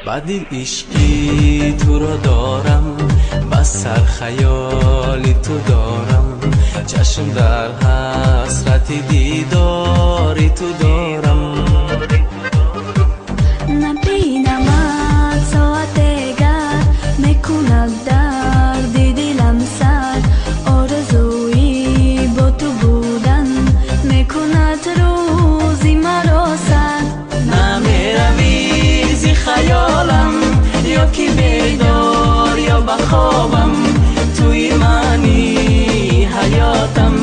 Ба дил ишқи туро дорам, ба сар хаёли ту дорам, чашм дар ҳасрати дидори ту дорам. Набинамад соатегар мекунад дарди дилам сар, орзуи бо ту будан мекунад рӯзи маро сар. Намеравӣ зи хаёлам, ё ки бедор ё ба хобам, туи мани ҳаётам,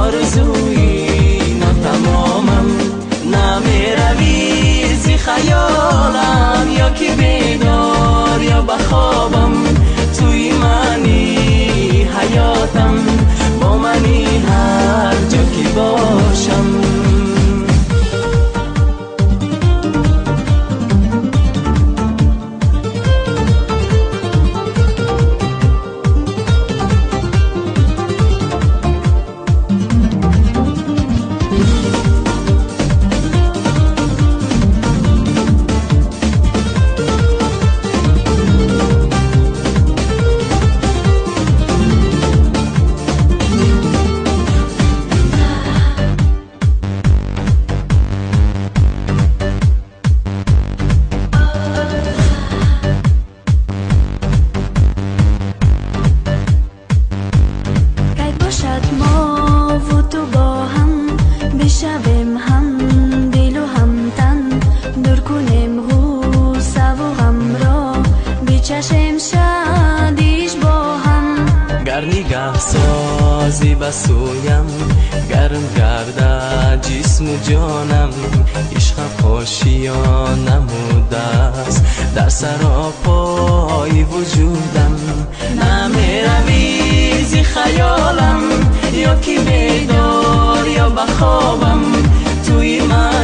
орзуи нотамомам. Намеравӣ зи хаёлам, ё ки бедор ё ба хобам, туи мани ҳаётам, бо мани ҳар ҷо ки бошам. Гар нигаҳ созӣ ба сӯям, гарм гардад ҷисму ҷонам, ишқам ошиён намудааст дар саропои вуҷудам. Намеравӣ зи хаёлам, ё ки бедор ё ба хобам, туи ман.